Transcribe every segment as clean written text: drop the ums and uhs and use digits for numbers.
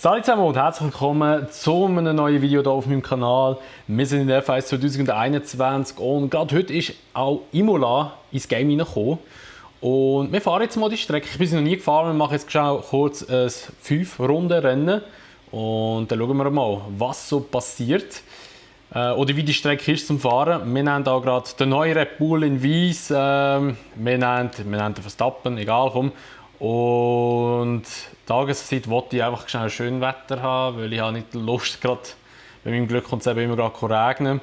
Salut zusammen und herzlich willkommen zu einem neuen Video hier auf meinem Kanal. Wir sind in der F1 2021 und gerade heute ist auch Imola ins Game reingekommen. Und wir fahren jetzt mal die Strecke. Ich bin sie noch nie gefahren, wir machen jetzt kurz ein 5-Runden-Rennen. Und dann schauen wir mal, was so passiert. Oder wie die Strecke ist zum Fahren. Wir nehmen hier gerade den neuen Red Bull in Weiss. Wir nehmen den Verstappen, egal, komm. Und Tageszeit wollte ich einfach schnell schön Wetter haben, weil ich habe nicht Lust, gerade bei meinem Glück kommt es eben immer gerade regnen.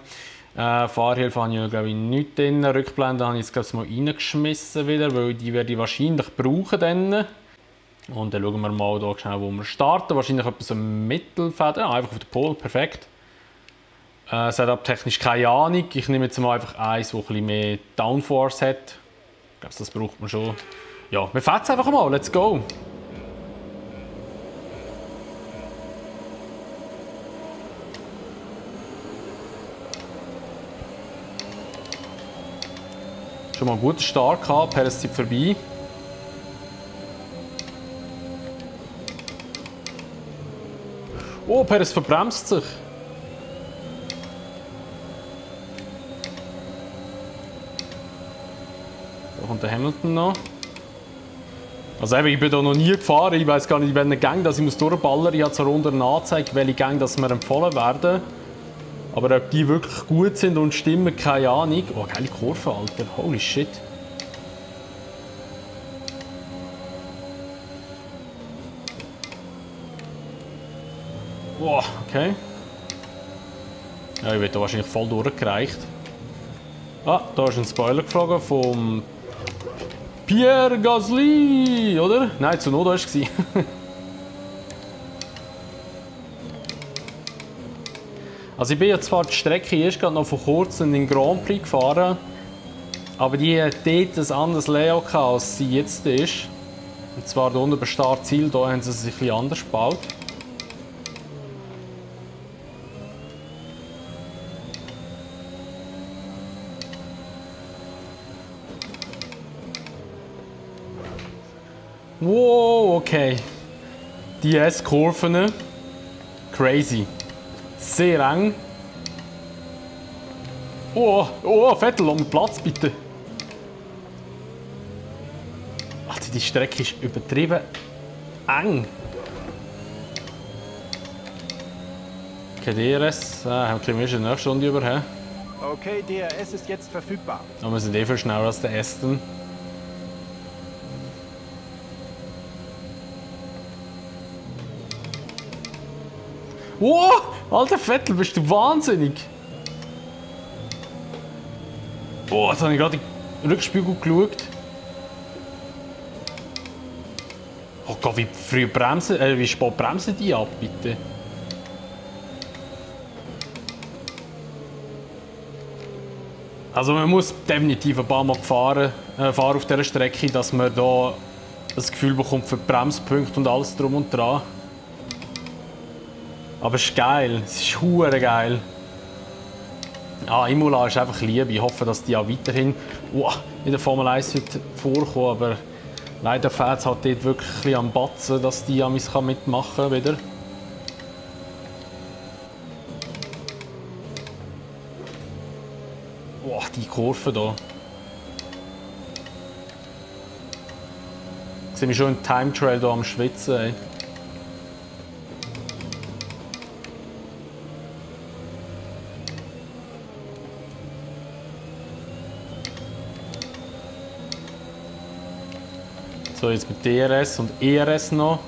Fahrhilfe habe ich glaube ich nicht drin. Rückblende habe ich jetzt mal reingeschmissen wieder, weil die werde ich wahrscheinlich brauchen dann. Und dann schauen wir mal hier schnell, wo wir starten. Wahrscheinlich etwas im Mittelfeld, ja, einfach auf der Pole, perfekt. Setup-technisch keine Ahnung. Ich nehme jetzt mal einfach eins, das ein bisschen mehr Downforce hat. Ich glaube, das braucht man schon. Ja, wir fahren einfach mal, let's go! Schon mal einen guten Start gehabt, Perez zieht vorbei. Oh, Perez verbremst sich. Da kommt der Hamilton noch. Also eben, ich bin hier noch nie gefahren, ich weiß gar nicht, in welchen Gang ich muss durchballern. Ich habe zwar unten angezeigt, welche Gänge mir empfohlen werden. Aber ob die wirklich gut sind und stimmen, keine Ahnung. Oh, geile Kurve, Alter. Holy shit. Wow, okay. Ja, ich werde da wahrscheinlich voll durchgereicht. Ah, da ist ein Spoiler geflogen vom Pierre Gasly, oder? Nein, Tsunoda war es. Also ich bin ja zwar die Strecke erst gerade noch vor kurzem in den Grand Prix gefahren, aber die hat dort ein anderes Layout als sie jetzt ist. Und zwar hier unten beim Startziel, da haben sie es ein bisschen anders gebaut. Wow, okay. Die S-Kurven, crazy. Sehr eng. Oh, oh, Vettel, um Platz bitte. Alter, die Strecke ist übertrieben eng. Okay, DRS, haben wir in der nächsten Runde über. Okay, DRS ist jetzt verfügbar. Aber wir sind viel schneller als der Aston. Wow, alter Vettel, bist du wahnsinnig! Oh, jetzt habe ich gerade in den Rückspiegel geschaut. Oh Gott, wie früh bremsen, wie spät bremsen die ab, bitte? Also man muss definitiv ein paar Mal fahren auf dieser Strecke, dass man da das Gefühl bekommt für die Bremspunkte und alles drum und dran. Aber es ist geil, es ist hure geil. Ah, Imola ist einfach Liebe. Ich hoffe, dass die auch weiterhin in der Formel 1 wird vorkommen. Aber leider fehlt es halt dort wirklich ein bisschen am Batzen, dass die mitmachen kann wieder. Wow, die Kurve hier. Ich sehe mich schon im Time Trail hier am Schwitzen. Ey. So, jetzt mit DRS und ERS noch.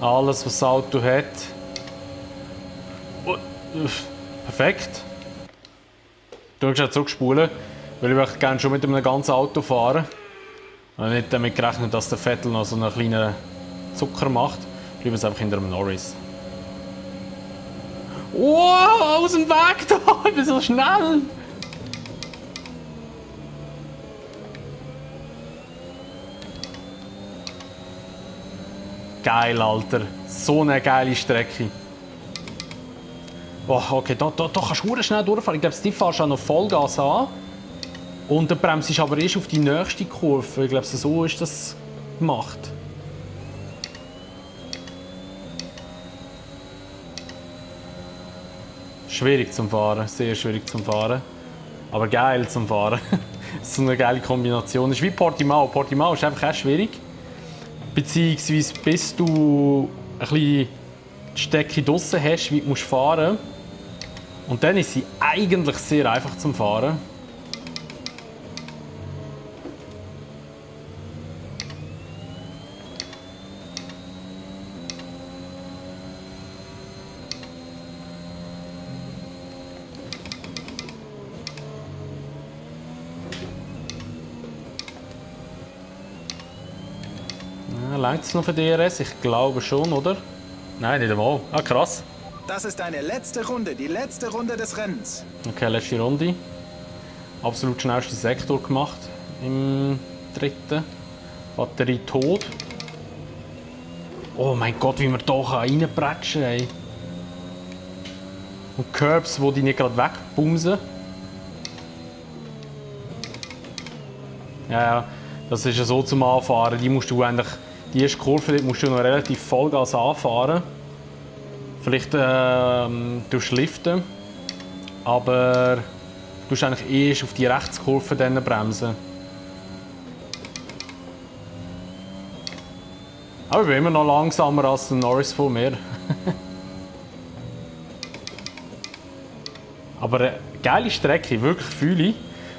Alles, was das Auto hat. Oh, perfekt. Du musst auch zurückspulen, weil ich möchte gerne schon mit einem ganzen Auto fahren. Ich habe nicht damit gerechnet, dass der Vettel noch so einen kleinen Zucker macht. Ich bleibe jetzt einfach hinter dem Norris. Wow, aus dem Weg da! Ich bin so schnell! Geil, Alter. So eine geile Strecke. Oh, okay, da kannst du schnell durchfahren. Ich glaube, die fährst auch noch Vollgas an. Und dann bremst du aber erst auf die nächste Kurve. Ich glaube, so ist das gemacht. Schwierig zum Fahren, sehr schwierig zum Fahren. Aber geil zum Fahren. Das ist so eine geile Kombination. Das ist wie Portimao. Portimao ist einfach auch schwierig. Beziehungsweise bis du ein bisschen die Strecke draussen hast, wie du fahren musst. Und dann ist sie eigentlich sehr einfach zum Fahren. Reicht es noch für DRS? Ich glaube schon, oder? Nein, nicht einmal. Ah, krass. Das ist deine letzte Runde, die letzte Runde des Rennens. Okay, letzte Runde. Absolut schnellsten Sektor gemacht im dritten. Batterie tot. Oh mein Gott, wie wir hier reinprätschen können. Und Curbs, die dich nicht gerade wegbumsen. Ja, das ist ja so zum Anfahren. Die musst du eigentlich, die erste Kurve musst du noch relativ Vollgas anfahren. Vielleicht durch Liften. Aber du musst eigentlich erst auf die Rechtskurve dann bremsen. Aber ich bin immer noch langsamer als der Norris von mir. Aber eine geile Strecke, wirklich fühle ich.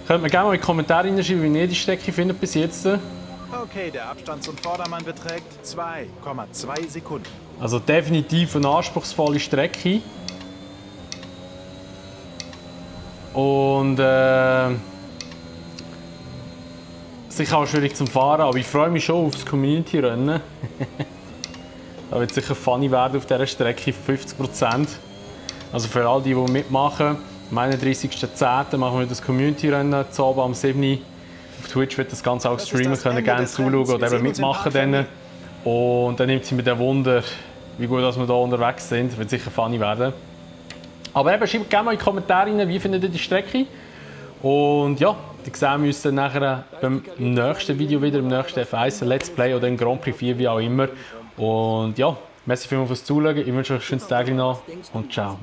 Könnt mir gerne mal in die Kommentare hineinschreiben, wie ihr die Strecke findet bis jetzt. Okay, der Abstand zum Vordermann beträgt 2,2 Sekunden. Also definitiv eine anspruchsvolle Strecke. Und sicher auch schwierig zum Fahren, aber ich freue mich schon auf das Community-Rennen. Da wird sicher funny werden auf dieser Strecke, 50%. Also für all die mitmachen, am 31.10. machen wir das Community-Rennen zu Abend am 7. Uhr. Auf Twitch wird das Ganze auch streamen, können gerne zuschauen oder eben mitmachen. Dann. Und dann nimmt sie mir den Wunder, wie gut dass wir hier unterwegs sind. Wird sicher funny werden. Aber eben, schreibt gerne mal in die Kommentare rein, wie findet ihr die Strecke. Und ja, dann sehen wir uns dann nachher beim nächsten Video wieder, im nächsten F1 Let's Play oder im Grand Prix 4, wie auch immer. Und ja, merci vielmals fürs Zuschauen. Ich wünsche euch ein schönes Tag noch und ciao.